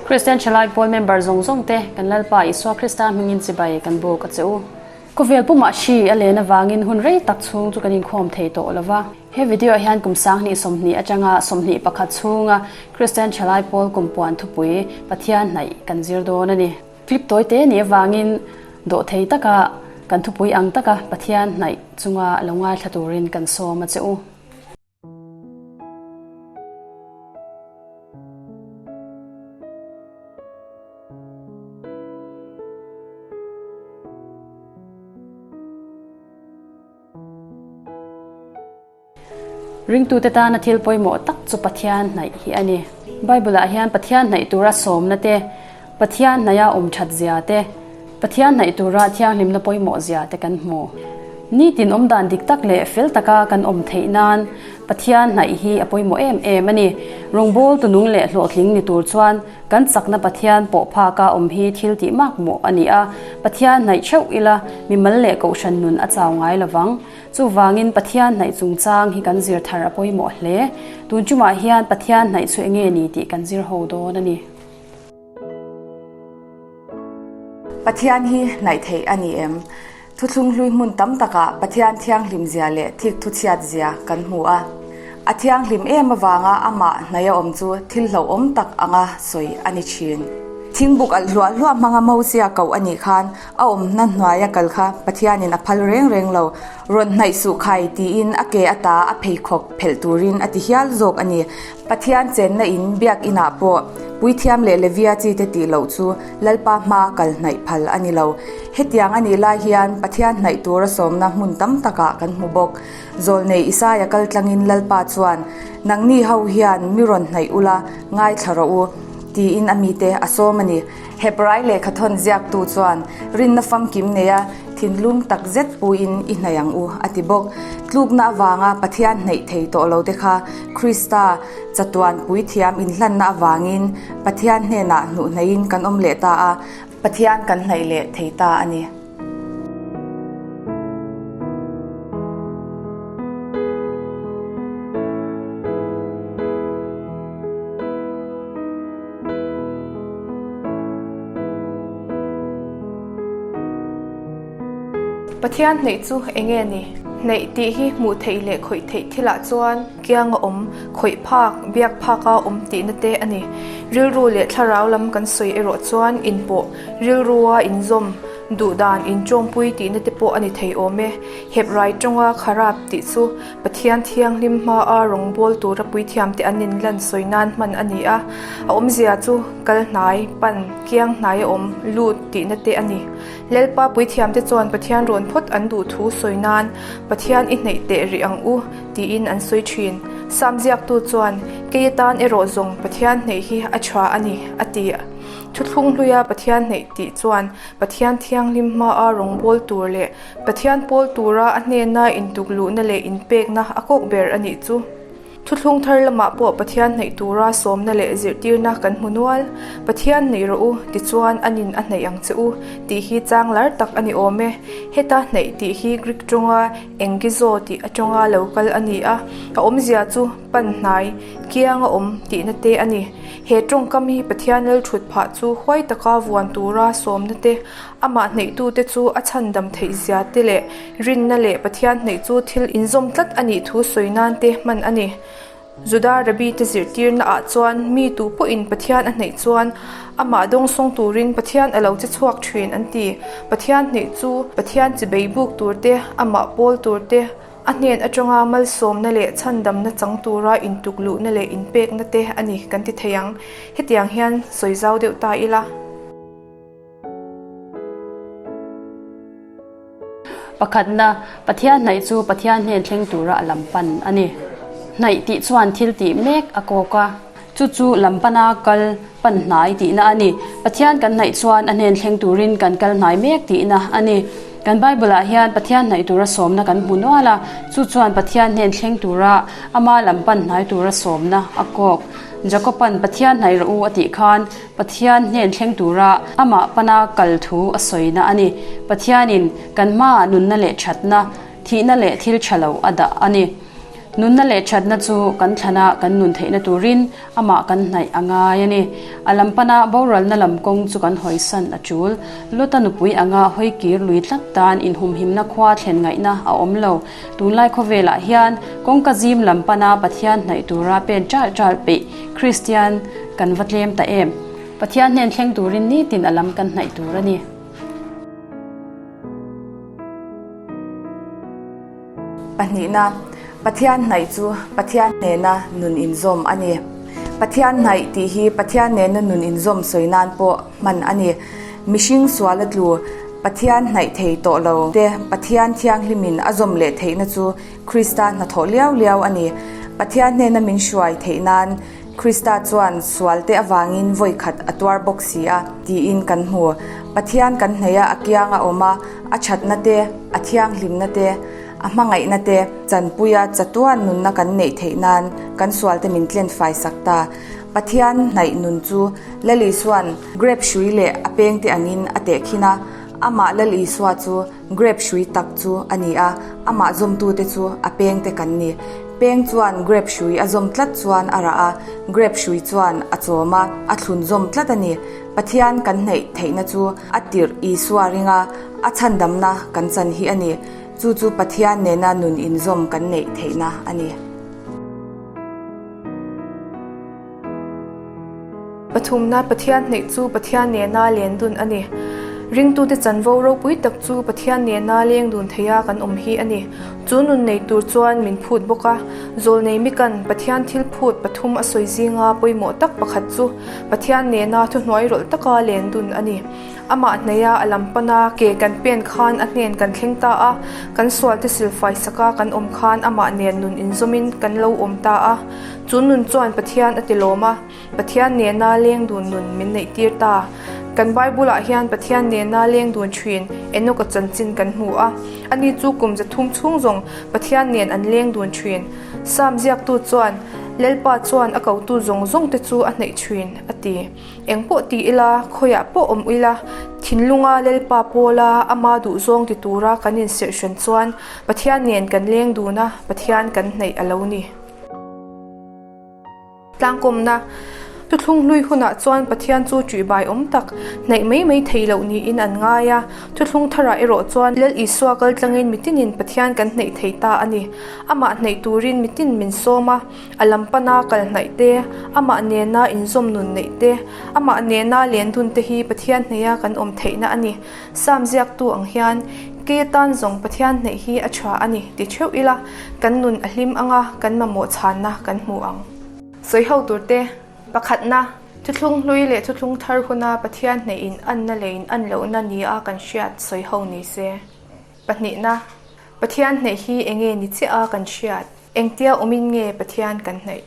Kristian Thalai Pawl member zawng zawng te kan Lalpa Isua Krista hmingin chibai kan buk a che u. Khawvel pumah hri a len avangin hun rei tak chhung chu kan inkhawm thei tawh lo va. He video ah hian kum 20 20 atanga 21 chhunga Kristian Thalai Pawl kum puan thupui Pathian hnaih kan zir dawn a ni. Clip tawi te nih avangin dawh thei taka kan thupui ang taka Pathian hnaih chunga lo ngaithla turin kan sawm a che u. Ringtute tana thil pawimawh tak chu Pathian hnaih hi a ni. Bible-ah hian Pathian hnaih tura sawmna te, Pathian hnaiha awm that zia te, Pathian hnaih tura thianghlimna pawimawh zia te kan hmu. Nitin awm dan dik tak leh fel taka kan awm theih nan Pathian hnaih hi a pawimawh em em a ni. Rawngbâwl tunung leh hlawhtling ni tur chuan kan chakna Pathian pawh phaka awm hi thil tih makmawh a ni a. Pathian hnaih theuh ila mimal leh kohhran nun a chau ngai lovang. Chuvangin Pathian hnaih chungchang hi kan zir thar a pawimawh hle. Tun chumah hian Pathian hnaih chu enge ni tih kan zir ho dawn a ni. Pathian hi hnaih theih a ni em? Thuthlung hlui hmun tam takah Pathian thianghlim zia leh thik thuchhiat zia kan hmu a. A thianghlim em avanga amah hnaih a awm chu thil hlauhawm tak anga sawi a ni thin. Thingbuk alh hluah hluah hmanga Mosia koh a nih khan A awmna hnuaia kal kha Pathianin a phal reng reng lo, rawn hnaih suh khai tiin a ke ata a pheikhawk phelh turin a ti hial zawk a ni. Pathian chenna in biakinah pawh Puithiam leh Levia chite tih loh chu Lalpa hma kal hnaih phal a ni lo. Hetiang a nih lai hian Pathian hnaih tura sawmna hmun tam takah kan hmu bawk. Zawlnei Isaia kal tlangin Lalpa chuan, Nangni ho hian mi rawn hnaih ula, ngaithla rawh u, tiin a mite a sawm a ni. Hebrai lehkhathawn ziaktu chuan rinna famkim neia thinlung tak zet puiin i hnaih ang u, a ti bawk. Tlukna avanga Pathian hnaih thei tawh lo te kha Krista chatuan puithiam inhlanna avangin Pathian hnenah hnuhnaihin kan awm leh ta a, Pathian kan hnaih leh thei ta a ni. Pathian hnaih chu eng nge ni? Hnaih tih hi hmuh theih leh khawih theih thilah chuan kianga awm, khawih phak, biak phaka awm tihna te a ni. Rilru leh thlarau lam kan sawi erawh chuan inpawh, rilrua inzawm, duhdan inṭawngpui tihna te pawh a ni thei awm e. Hebrai ṭawnga kharap tih chu Pathian thianghlim hmaa rawngbâwl tura puithiamte an inlan sawi nan hman a ni a, a awmzia chu kal hnai, pan, kiang hnai a awm, lut tihna te a ni. Lalpa puithiamte chuan Pathian rawn phawt an duh thu sawi nan Pathian i hnaih teh rih ang u tiin an sawi thin. Sam ziaktu chuan, Kei atan erawh zawng Pathian hnaih hi a tha a ni, a ti. Thuthlung hluia Pathian hnaih tih chuan Pathian thianghlim hmaa rawngbâwl tur leh Pathian pawl tura a hnena intukluhna leh inpekna a kawk ber a nih chu. Thuthlung thar lamah pawh Pathian hnaih tura sawmna leh zirtirna kan hmu nual. Pathian hnaih rawh u, tichuan a nin a hnaih ang che u, tih hi chang lar tak a ni awm e. Heta hnaih tih hi Greek tawnga engizo tih atanga lo kal a ni a, a awmzia chu pan hnai, kianga awm tihna te a ni. He tawngkam hi Pathian lalthut phah chu huai taka vuan tura sawmna te Amah hneihtute chu a chhandam theih zia te leh rinna leh Pathian hneih chu thil inzawm tlat a nih thu sawi nan te hman a ni. Juda Rabbi te zirtirna ah chuan mi tu pawhin Pathian a hneih chuan amah dawngsawng turin Pathian a lo che chhuak thin an ti. Pathian hneih chu Pathian chibei buk tur te, amah pawl tur te, a hnen atanga malsawmna leh chhandamna chang tura intukluhna leh inpekna te a ni kan ti thei ang. Hetiang hian sawi zau deuh ta ila. Pakhatna, Pathian hnaih chu Pathian hnen thleng tura a lam pan a ni. Hnaih tih chuan thil tih mek a kawk a, chu chu lam pana kal pan hnai tihna a ni. Pathian kan hnaih chuan a hnen thleng turin kan kal hnai mek tihna a ni. Kan Bible-ah hian Pathian hnaih tura sawmna kan hmu nual a, chu chuan Pathian hnen thleng tura ama lam pan hnai tura sawmna a kawk. Jakob-a'n Pathian hnaih rawh u a tih khan Pathian hnen thleng tura amah pana kal thu a sawina a ni. Pathianin kan hmaah nunna leh thatna, thihna leh thil tha lo a dah a ni. Nunna leh thatna chu kan thlana kan nun theihna turin amah kan hnaih a ngai a ni. A lam pana boralna lam kawng chu kan hawisan a tul. Lota nupui anga hawi kir lui tlat tan inhumhimna khua thlen ngaihna a awm lo. Tunlai khawvelah hian kawngka zim lam pana Pathian hnaih tura pen ṭalh ṭalh peih Kristian kan va tlem ta em? Pathian hnen thleng turin nitin a lam kan hnaih tur a ni. Pahnihna, Pathian hnaih chu Pathian nena nun inzawm a ni. Pathian hnaih tih hi Pathian nena nun inzawm sawi nan pawh hman a ni. Mihring sual a tlu, Pathian hnaih thei tawh lo te Pathian thianghlimin a zawm leh theihna chu Krista hnathawh liau liau a ni. Pathian hnena min hruai theih nan Krista chuan sualte avangin vawi khat a tuar bawk si a, tiin kan hmu. Pathian kan hnaih a, a kiang a awm a, a thatna te, a thianghlimna te, a hmangaihna te chanpuia chatuan nunna kan neih theih nan kan sualte min tlen fai sak ta. Pathian hnaih nun chu Lal Isua'n grep hrui leh a pengte angin a tehkhin a, amah Lal Isua chu Grep hrui tak chu a ni a, amah zawmtute chu a pengte kan ni. Peng chuan grep hrui a zawm tlat chuan a rah a, grep hrui chuan a chawm a, a thlun zawm tlat a ni. Pathian kan hneih theihna chu a tirh Isua ringa a chhandamna kan chan hi a ni. Chu chu Pathian nena nun inzawm kan neih theihna a ni. Pathumna, Pathian hneih chu Pathian nena len dun a ni. Ringtute chanvo ropui tak chu Pathian nena leng dun theia kan awm hi a ni. Chu nun nei tur chuan min phut bawk a. Zawlnei mikan Pathian thil phut pathum a sawi zinga pawimawh tak pakhat chu Pathian nena thuhnuai rawlh taka len dun a ni. Amah hnaia a lam pana ke kan pen khan a hnen kan thleng ta a, kan sualte silfai saka kan awm khan amah nen nun inzawmin kan lo awm ta a. Chu nun chuan Pathian a ti lawm a, Pathian nena leng dun nun min neih tir ta. Kan Bible-ah hian Pathian nena leng dun thin Enoch-a chanchin kan hmu a. Ani chu kum zathum chhung zawng Pathian nen an leng dun thin. Psalm ziaktu chuan, Lalpa chuan a kotu zawng zawng te chu a hnaih thin, a ti. Eng pawh ti ila, khawiah pawh awm ila, thinlunga Lalpa pawla ama duhzawng ti tura kan inserhhran chuan Pathian nen kan leng dun a, Pathian kan hnaih a lo ni. Tlangkawmna, Thuthlung hlui hunah chuan Pathian chu ṭihbai awm tak, hnaih mai mai thei loh niin an ngai a. Thuthlung tharah erawh chuan Lal Isua kal tlangin mitinin Pathian kan hnaih thei ta a ni. Amah hnaih turin mitin min sawm a, a lam pana kal hnaih te, amah nena inzawm nun neih te, amah nena len dun te hi Pathian hnaiha kan awm theihna a ni. Psalm ziaktu ang hian, Kei atan zawng Pathian hnaih hi a tha a ni ti theuh ila, kan nun a hlim anga kan mamawh chhanna kan hmu ang. Sawi ho turte, Pakhatna, Thuthlung hlui leh thuthlung thar huna Pathian hnaih in anna leh in an lohna nia kan hriat sawi ho ni se. Pahnihna, Pathian hnaih hi enge ni chiah a kan hriat? Engtia awmin nge Pathian kan hnaih?